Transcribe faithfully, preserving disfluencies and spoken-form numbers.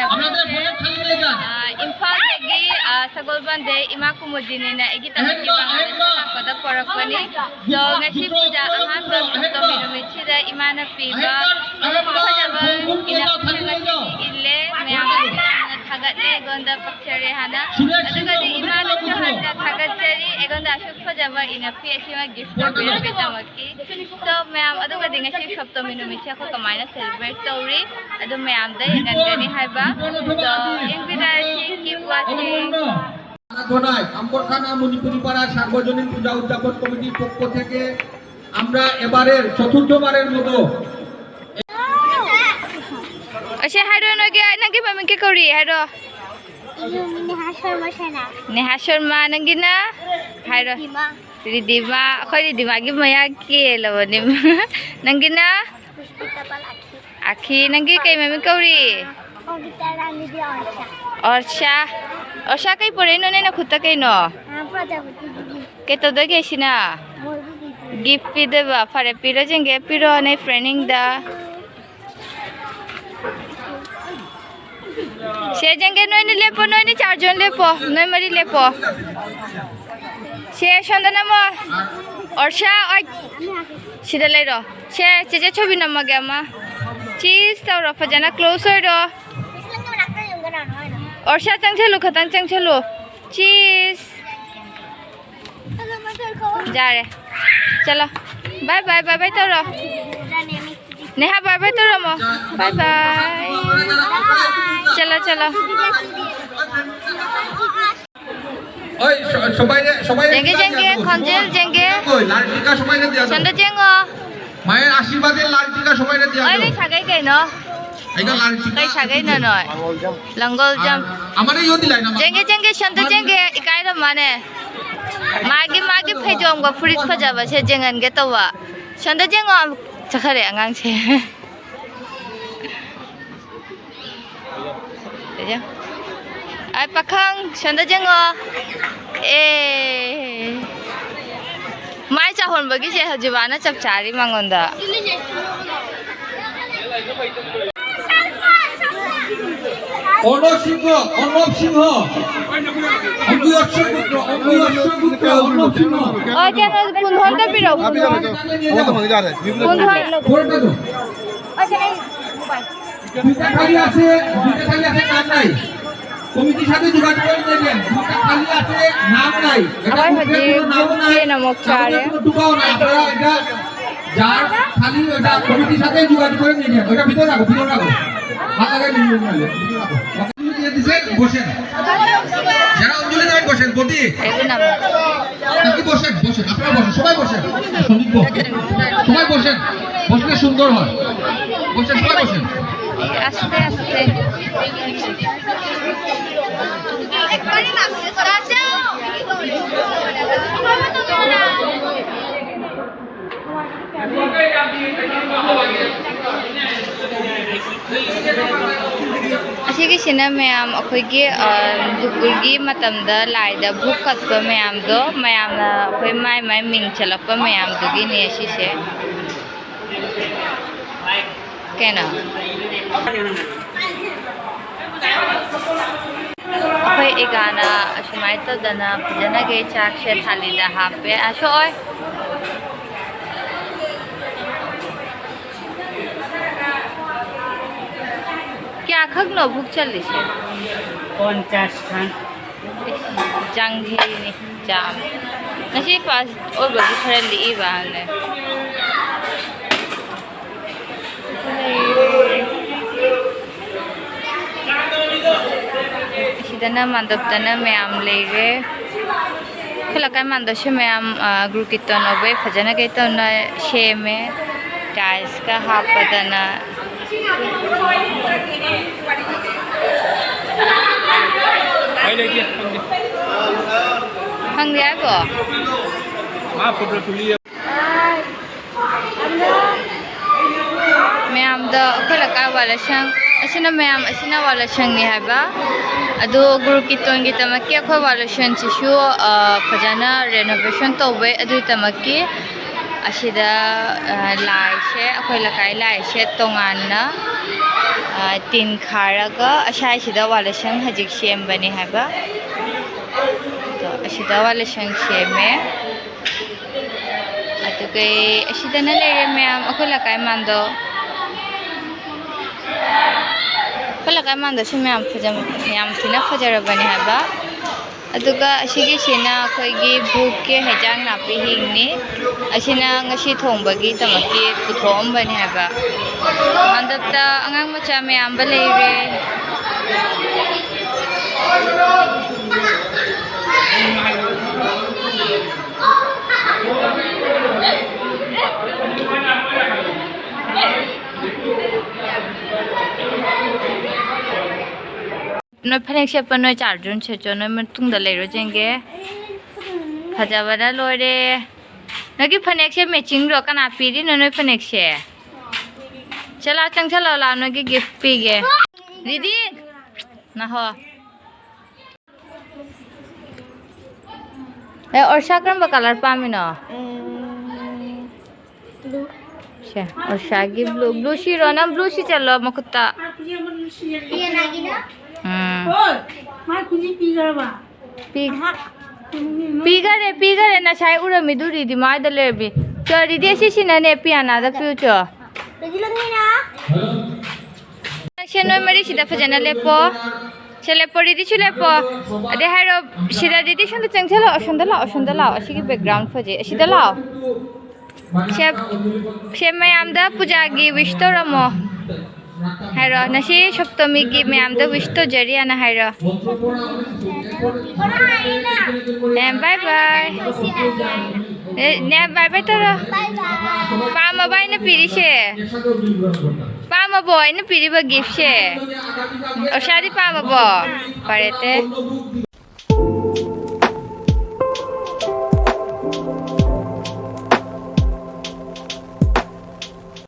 ꯑꯥ, ꯏꯝꯐꯥꯜꯗꯒꯤ, ꯑꯥ, ꯁꯒꯣꯜꯕꯟꯗꯩ ꯏꯃꯥ ꯀꯨꯃꯨꯗꯤꯅꯤꯅ ꯑꯩꯒꯤ ꯇꯃꯤꯛꯀꯤ ꯕꯪꯒꯥꯂꯤꯁ ꯂꯥꯛꯄꯗ ꯄꯣꯔꯛꯄꯅꯤ꯫ So, ꯉꯁꯤ ꯄꯨꯖꯥ ꯑꯍꯥꯟꯕ ꯁꯞꯇꯃꯤ ꯅꯨꯃꯤꯠꯁꯤꯗ ꯏꯃꯥꯅ ꯄꯤꯕ ꯐꯖꯕ ꯏꯅꯐꯤ ꯑꯃ ꯉꯁꯤꯗꯤ ꯏꯜꯂꯦ꯫ ꯃꯌꯥꯝꯅꯁꯨ ꯌꯥꯝꯅ ꯊꯥꯒꯠꯂꯦ, ꯑꯩꯉꯣꯟꯗ ꯄꯛꯆꯔꯦ ꯍꯥꯏꯅ꯫ ꯑꯗꯨꯒꯗꯤ ꯏꯃꯥꯗꯁꯨ ꯍꯟꯅ ꯊꯥꯒꯠꯆꯔꯤ, ꯑꯩꯉꯣꯟꯗ ꯑꯁꯨꯛ ꯐꯖꯕ ꯏꯅꯐꯤ ꯑꯁꯤꯃ ꯒꯤꯐ ꯇꯧꯕꯤꯔꯛꯄꯒꯤꯗꯃꯛ꯫ So, ꯃꯌꯥꯝ, ꯑꯗꯨꯒꯗꯤ ꯉꯁꯤ ꯁꯞꯇꯃꯤ ꯅꯨꯃꯤꯠꯁꯦ ꯑꯩꯈꯣꯏ ꯀꯃꯥꯏꯅ ꯁꯦꯂꯦꯕ꯭ꯔꯦꯠ ꯇꯧꯔꯤ, ꯑꯗꯨ ꯃꯌꯥꯝꯗ ꯌꯦꯡꯍꯟꯒꯅꯤ ꯍꯥꯏꯕ꯫ So, ꯌꯦꯡꯕꯤꯔꯁꯤ, keep watching. ধোনাই Ambarkhana Manipuri পাড়া সার্বজনীন পূজা উদযাপন কমিটির পক্ষ থেকে আমরা এবারের চতুর্থবারের মতো ꯑꯁꯤ ꯍꯥꯏꯔꯣ, ꯅꯣꯏꯒꯤ, ꯅꯪꯒꯤ ꯃꯃꯤꯡ ꯀꯩ ꯀꯧꯔꯤ ꯍꯥꯏꯔꯣ? ꯏꯌꯨꯝ ꯅꯦꯍꯥ ꯁꯔꯃ ꯁꯅꯥ꯫ ꯅꯦꯍꯥ ꯁꯔꯃ, ꯅꯪꯒꯤꯅ? ꯍꯥꯏꯔꯣ꯫ ꯔꯤꯗꯤꯃꯥ꯫ ꯔꯤꯗꯤꯃꯥ, ꯑꯩꯈꯣꯏ ꯔꯤꯗꯤꯃꯥꯒꯤ ꯃꯌꯥ ꯀꯦꯜꯂꯕꯅꯦ꯫ ꯅꯪꯒꯤꯅ? ꯄꯨꯁꯄꯤꯇꯥ ꯄꯥꯜ ꯑꯈꯤ꯫ ꯑꯈꯤ, ꯅꯪꯒꯤ ꯀꯩ ꯃꯃꯤꯡ ꯀꯧꯔꯤ? ꯄꯕꯤꯇꯥ ꯔꯥꯅꯤ ꯗꯦ ꯑꯣꯔꯁꯥ꯫ ꯑꯣꯔꯁꯥ꯫ ꯑꯣꯔꯁꯥ, ꯀꯩ ꯄꯨꯔꯛꯏꯅꯣ ꯅꯪ ꯅꯈꯨꯠꯇ ꯀꯩꯅꯣ? ꯑꯥ, ꯄ꯭ꯔꯖꯥꯄꯇꯤꯒꯤ꯫ ꯀꯩ ꯇꯧꯗꯣꯏꯒꯦ ꯁꯤꯅ? ꯃꯣꯏꯕꯨ ꯄꯤꯗꯣꯏꯅꯤ꯫ ꯒꯤꯐ ꯄꯤꯗꯣꯏꯕ꯫ ꯐꯔꯦ, ꯄꯤꯔꯣ ꯌꯦꯡꯒꯦ, ꯄꯤꯔꯣ ꯅꯣꯏ ꯐ꯭ꯔꯦꯟꯁꯤꯡꯗ꯫ ꯁꯦ ꯌꯦꯡꯒꯦ, ꯅꯣꯏꯅꯤ ꯂꯦꯞꯄꯣ, ꯅꯣꯏꯅꯤ ꯆꯥꯔ ꯖꯣꯟ ꯂꯦꯞꯄꯣ, ꯅꯣꯏ ꯃꯔꯤ ꯂꯦꯞꯄꯣ꯫ ꯁꯦ, ꯁꯣꯝꯗ ꯅꯝꯃꯣ꯫ ꯑꯣꯔꯁꯥ, ꯑꯣꯏ꯫ ꯁꯤꯗ ꯂꯩꯔꯣ꯫ ꯁꯦ, ꯆꯦꯆꯦ ꯊꯣꯏꯕꯤ ꯅꯝꯃꯒꯦ ꯑꯃ꯫ ꯆꯤꯁ ꯇꯧꯔꯣ, ꯐꯖꯅ ꯀ꯭ꯂꯣꯁ ꯑꯣꯏꯔꯣ꯫ ꯑꯣꯔꯁꯥ, ꯆꯪꯁꯜꯂꯨ, ꯈꯇꯪ ꯆꯪꯁꯜꯂꯨ꯫ ꯆꯤꯁ꯫ ꯌꯥꯔꯦ꯫ ꯆꯠꯂꯣ꯫ ꯕꯥꯏ ꯕꯥꯏ, ꯕꯥꯏ ꯕꯥꯏ ꯇꯧꯔꯣ꯫ ꯅꯦꯍꯥ, ꯕꯥꯏ ꯕꯥꯏ ꯇꯧꯔꯝꯃꯣ꯫ ꯕꯥꯏ ꯕꯥꯏ꯫ ꯆꯠꯂꯣ, ꯆꯠꯂꯣ꯫ ꯍꯣꯏ, ꯁ-, ꯁꯣꯃꯥꯏꯅ, ꯁꯣꯃꯥꯏꯅ ꯌꯦꯡꯒꯦ, ꯌꯦꯡꯒꯦ, ꯈꯣꯟꯖꯦꯜ ꯌꯦꯡꯒꯦ꯫ ꯍꯣꯏ, ꯂꯥꯜ ꯇꯤꯀꯥ ꯁꯣꯃꯥꯏꯅ ꯌꯦꯡꯒꯦ꯫ ꯁꯣꯝꯗ ꯌꯦꯡꯉꯣ꯫ ꯃꯥꯏ ꯑꯥꯁꯤꯔꯕꯥꯗ ꯂꯥꯜ ꯇꯤꯀꯥ ꯁꯣꯃꯥꯏꯅ ꯌꯦꯡꯒꯦ꯫ ꯍꯣꯏ, ꯂꯩ ꯁꯥꯒꯩ ꯀꯩꯅꯣ? ꯑꯩꯒ ꯂꯥꯜ ꯇꯤꯀꯥ ꯀꯩ ꯁꯥꯒꯩꯅꯣ ꯅꯣꯏ? ꯂꯪꯒꯣꯜꯖꯝ꯫ ꯑꯃꯅ ꯌꯣꯟꯗꯤ ꯂꯥꯏꯅ ꯃꯥ-, ꯌꯦꯡꯒꯦ, ꯌꯦꯡꯒꯦ, ꯁꯣꯝꯗ ꯌꯦꯡꯒꯦ, ꯏꯀꯥꯏꯔꯝꯃꯅꯦ꯫ ꯃꯥꯒꯤ, ꯃꯥꯒꯤ ꯐꯩꯖꯣꯝꯒ ꯐꯨꯔꯤꯠ ꯐꯖꯕꯁꯦ ꯌꯦꯡꯍꯟꯒꯦ ꯇꯧꯕ꯫ ꯁꯣꯝꯗ ꯌꯦꯡꯉꯣ, ꯆꯠꯈꯔꯦ ꯑꯉꯥꯡꯁꯦ꯫ ꯑꯩ ꯄꯥꯈꯪ, ꯁꯣꯝꯗ ꯌꯦꯡꯉꯣ꯫ ꯑꯦ꯫ ꯃꯥꯏ ꯆꯥꯎꯍꯟꯕꯒꯤꯁꯦ ꯍꯧꯖꯤꯛ ꯃꯥꯅ ꯆꯞ ꯆꯥꯔꯤ ꯃꯉꯣꯟꯗ꯫ অর্ণব সিংহ, অর্ণব সিংহ, অঙ্কুশ পুত্র, অঙ্কুশ পুত্র, অর্ণব সিংহ। ꯍꯣꯏ, ꯀꯩꯅꯣ, ꯄꯨꯟ ꯍꯣꯟꯗꯕꯤꯔꯛꯑꯣ, ꯄꯨꯟ ꯍꯣꯟ꯫ ꯄꯨꯟ ꯍꯣꯟ꯫ ꯐꯣꯔ ꯀꯗꯣ? দুইটা থালি আছে, দুইটা থালি আছে, নাম নাই। কমিটির সাথে যোগাযোগ করে নেবেন। দুইটা থালি আছে, নাম নাই। এটা আবার কুকুরের হাজির কোনো নামও নাই। দুধ দিয়ে নমক চারে। কাগজের কোনো টুকাও নাই। আপনারা এটা যার থালি, ওটা কমিটির সাথে যোগাযোগ করে নিয়ে যান। ওটা ভিতরে রাখো, ভিতরে রাখো। হাত লাগায় নিয়ে যান, ভিতরে রাখো। অঞ্জলি দিয়ে দিচ্ছেন, বসেন। যারা অঞ্জলি দেবেন, বসেন। বদি, এগুলো নাম। আপনি বসেন, বসেন, আপনারা বসেন, সবাই বসেন। সন্দীপ বস। সবাই বসেন, বসলে সুন্দর হয়। বসেন, সবাই বসেন। আস্তে আস্তে। ꯑꯁꯤꯒꯤꯁꯤꯅ ꯃꯌꯥꯝ ꯑꯩꯈꯣꯏꯒꯤ, ꯑ, ꯗꯨꯀꯨꯜꯒꯤ ꯃꯇꯝꯗ ꯂꯥꯏꯗ ꯚꯨꯛ ꯀꯠꯄ ꯃꯌꯥꯝꯗꯣ, ꯃꯌꯥꯝꯅ ꯑꯩꯈꯣꯏ ꯃꯥꯏ ꯃꯥꯏ ꯃꯤꯡ ꯆꯜꯂꯛꯄ ꯃꯌꯥꯝꯗꯨꯒꯤꯅꯦ ꯁꯤꯁꯦ꯫ ꯀꯩꯅꯣ? ꯑꯩꯈꯣꯏ ꯏꯒꯥꯅ ꯑꯁꯨꯃꯥꯏꯅ ꯇꯧꯗꯅ ꯐꯖꯅꯒꯩ ꯆꯥꯛꯁꯦ ꯊꯥꯂꯤꯗ ꯍꯥꯞꯄꯦ꯫ ꯑ, ꯁꯣꯛꯑꯣꯏ꯫ ꯀꯌꯥꯈꯛꯅꯣ ꯚꯨꯛ ꯆꯜꯂꯤꯁꯦ? ꯄꯟꯆꯥꯁ ꯈꯥꯟ꯫ ꯏꯁ, ꯖꯥꯡꯖꯤꯅꯤ, ꯖꯥꯝ꯫ ꯉꯁꯤ ꯐꯥꯔꯁ ꯑꯣꯏꯕꯒꯤ ꯈꯔ ꯂꯤꯛꯏꯕ ꯍꯥꯏꯕꯅꯦ꯫ ꯑꯁꯤꯗꯅ ꯃꯥꯟꯗꯞꯇꯅ ꯃꯌꯥꯝ ꯂꯩꯔꯦ꯫ ꯑꯩꯈꯣꯏ ꯂꯩꯀꯥꯏ ꯃꯥꯟꯗꯞꯁꯦ ꯃꯌꯥꯝ, ꯑ, ꯒ꯭ꯔꯨꯞ ꯀꯤꯔꯇꯟ ꯑꯣꯏꯕꯩ ꯐꯖꯅ ꯀꯩ ꯇꯧꯅ ꯁꯦꯝꯃꯦ꯫ ꯇꯥꯏꯜꯁꯀ ꯍꯥꯞꯄꯗꯅ꯫ ꯍꯣꯏ, ꯂꯩꯇꯦ, ꯐꯪꯗꯦ꯫ ꯐꯪꯗꯦ ꯍꯥꯏꯕꯣ? ꯃꯥ ꯐꯨꯠꯕꯣꯜ ꯄꯨꯂꯤ꯫ ꯃꯌꯥꯝꯗ ꯑꯩꯈꯣꯏ ꯂꯩꯀꯥꯏ ꯋꯥꯂꯁꯪ ꯑꯁꯤꯅ, ꯃꯌꯥꯝ ꯑꯁꯤꯅ ꯋꯥꯂꯁꯪꯅꯤ ꯍꯥꯏꯕ꯫ ꯑꯗꯣ ꯒ꯭ꯔꯨꯞ ꯀꯤꯔꯇꯟꯒꯤꯗꯃꯛꯀꯤ ꯑꯩꯈꯣꯏ ꯋꯥꯂꯁꯪꯁꯤꯁꯨ, ꯑ, ꯐꯖꯅ ꯔꯦꯅꯣꯚꯦꯁꯟ ꯇꯧꯕꯩ ꯑꯗꯨꯒꯤꯗꯃꯛꯀꯤ ꯑꯁꯤꯗ, ꯑ, ꯂꯥꯏꯁꯦ, ꯑꯩꯈꯣꯏ ꯂꯩꯀꯥꯏ ꯂꯥꯏꯁꯦ ꯇꯣꯉꯥꯟꯅ ꯑ, ꯇꯤꯟ ꯈꯥꯔꯒ ꯑꯁ꯭ꯋꯥꯏꯁꯤꯗ ꯋꯥꯂꯁꯪ ꯍꯧꯖꯤꯛ ꯁꯦꯝꯕꯅꯤ ꯍꯥꯏꯕ꯫ ꯑꯗꯣ ꯑꯁꯤꯗ ꯋꯥꯂꯁꯪ ꯁꯦꯝꯃꯦ꯫ ꯑꯗꯨꯒ ꯑꯁꯤꯗꯅ ꯂꯩꯔꯦ ꯃꯌꯥꯝ, ꯑꯩꯈꯣꯏ ꯂꯩꯀꯥꯏ ꯃꯥꯟꯗꯣ꯫ ꯑꯩꯈꯣꯏ ꯂꯩꯀꯥꯏ ꯃꯥꯟꯗꯣꯁꯨ ꯃꯌꯥꯝ ꯐꯖ-, ꯌꯥꯝ ꯊꯤꯅ ꯐꯖꯔꯕꯅꯤ ꯍꯥꯏꯕ꯫ ꯑꯗꯨꯒ ꯑꯁꯤꯒꯤꯁꯤꯅ ꯑꯩꯈꯣꯏꯒꯤ ꯕꯨꯛꯀꯤ ꯍꯩꯖꯥꯡ ꯅꯥꯄꯤ ꯍꯤꯡꯅꯤ꯫ ꯑꯁꯤꯅ ꯉꯁꯤ ꯊꯣꯡꯕꯒꯤꯗꯃꯛꯀꯤ ꯄꯨꯊꯣꯛꯑꯝꯕꯅꯤ ꯍꯥꯏꯕ꯫ ꯃꯟꯗꯞꯇ ꯑꯉꯥꯡ ꯃꯆꯥ ꯃꯌꯥꯝꯕ ꯂꯩꯔꯦ꯫ ꯅꯣꯏ ꯐꯅꯦꯛ ꯁꯦꯠꯄ ꯅꯣꯏ ꯆꯥꯔꯖꯟ ꯁꯦꯠꯆꯣ, ꯅꯣꯏ ꯃꯇꯨꯡꯗ ꯂꯩꯔꯣ ꯆꯦꯟꯒꯦ꯫ ꯐꯖꯕꯅ ꯂꯣꯏꯔꯦ꯫ ꯅꯣꯏꯒꯤ ꯐꯅꯦꯛꯁꯦ ꯃꯦꯆꯤꯡꯔꯣ? ꯀꯅꯥ ꯄꯤꯔꯤꯅꯣ ꯅꯣꯏ ꯐꯅꯦꯛꯁꯦ? ꯆꯦ ꯂꯥꯎ, ꯆꯪꯁꯜꯂꯣ ꯂꯥꯎ, ꯅꯣꯏꯒꯤ ꯒꯤꯐ ꯄꯤꯒꯦ꯫ ꯔꯤꯗꯤ, ꯅꯍꯣ꯫ ꯑꯦ, ꯑꯣꯔꯁꯥ ꯀꯔꯝꯕ ꯀꯂꯔ ꯄꯥꯝꯃꯤꯅꯣ? ꯎꯝ, ꯕ꯭ꯂꯨ꯫ ꯁꯦ, ꯑꯣꯔꯁꯥꯒꯤ ꯕ꯭ꯂꯨ, ꯕ꯭ꯂꯨ ꯁꯤꯔꯣ? ꯅꯪ ꯕ꯭ꯂꯨ ꯁꯤ ꯆꯠꯂꯣ ꯃꯈꯨꯠꯇ꯫ ꯄꯤꯌꯥꯅꯥꯒꯤꯅ? ꯎꯝ꯫ ꯍꯣꯏ, ꯃꯥ ꯈꯨꯖꯤ ꯄꯤꯈ꯭ꯔꯕ? ꯄꯤ-, ꯑꯍꯥ꯫ ꯄꯤꯈꯔꯦ, ꯄꯤꯈꯔꯦ꯫ ꯉꯁꯥꯏ ꯎꯔꯝꯃꯤꯗꯨ ꯔꯤꯗꯤ ꯃꯥꯏꯗ ꯂꯩꯔꯝꯃꯤ꯫ ꯆꯣ, ꯔꯤꯗꯤ ꯑꯁꯤꯁꯤꯅꯅꯦ ꯄꯤꯌꯥꯅꯥꯗ ꯄꯤꯌꯨ ꯆꯣ꯫ ꯔꯤꯗꯤ ꯂꯪꯒꯤꯅ? ꯁꯦ, ꯅꯣꯏ ꯃꯔꯤꯁꯤꯗ ꯐꯖꯅ ꯂꯦꯞꯄꯣ꯫ ꯁꯦ, ꯂꯦꯞꯄꯣ, ꯔꯤꯗꯤꯁꯨ ꯂꯦꯞꯄꯣ꯫ ꯑꯗꯩ ꯍꯥꯏꯔꯣ, ꯁꯤꯗ ꯔꯤꯗꯤꯁꯨ ꯑꯝꯇ ꯆꯪꯁꯤꯜꯂꯣ, ꯑꯁꯣꯝꯗ ꯂꯥꯛꯑꯣ, ꯑꯁꯣꯝꯗ ꯂꯥꯛꯑꯣ, ꯑꯁꯤꯒꯤ ꯕꯦꯛꯒ꯭ꯔꯥꯎꯟ ꯐꯖꯩ, ꯑꯁꯤꯗ ꯂꯥꯛꯑꯣ꯫ ꯁꯦ, ꯁꯦ, ꯃꯌꯥꯝꯗ ꯄꯨꯖꯥꯒꯤ ꯋꯤꯁ ꯇꯧꯔꯝꯃꯣ꯫ ꯍꯥꯏꯔꯣ, ꯉꯁꯤ ꯁꯞꯇꯃꯤꯒꯤ ꯃꯌꯥꯝꯗ ꯋꯤꯁ ꯇꯧꯖꯔꯤꯑꯅ ꯍꯥꯏꯔꯣ꯫ ꯑꯦ, ꯕꯥꯏ ꯕꯥꯏ꯫ ꯑꯦ, ꯅꯦ, ꯕꯥꯏ ꯕꯥꯏ ꯇꯧꯔꯣ꯫ ꯄꯥꯝꯃꯕ ꯑꯩꯅ ꯄꯤꯔꯤꯁꯦ? ꯄꯥꯝꯃꯕꯣ ꯑꯩꯅ ꯄꯤꯔꯤꯕ ꯒꯤꯐꯁꯦ? ꯑꯣꯁꯥꯗꯤ ꯄꯥꯝꯃꯕꯣ? ꯐꯔꯦ ꯇꯦ꯫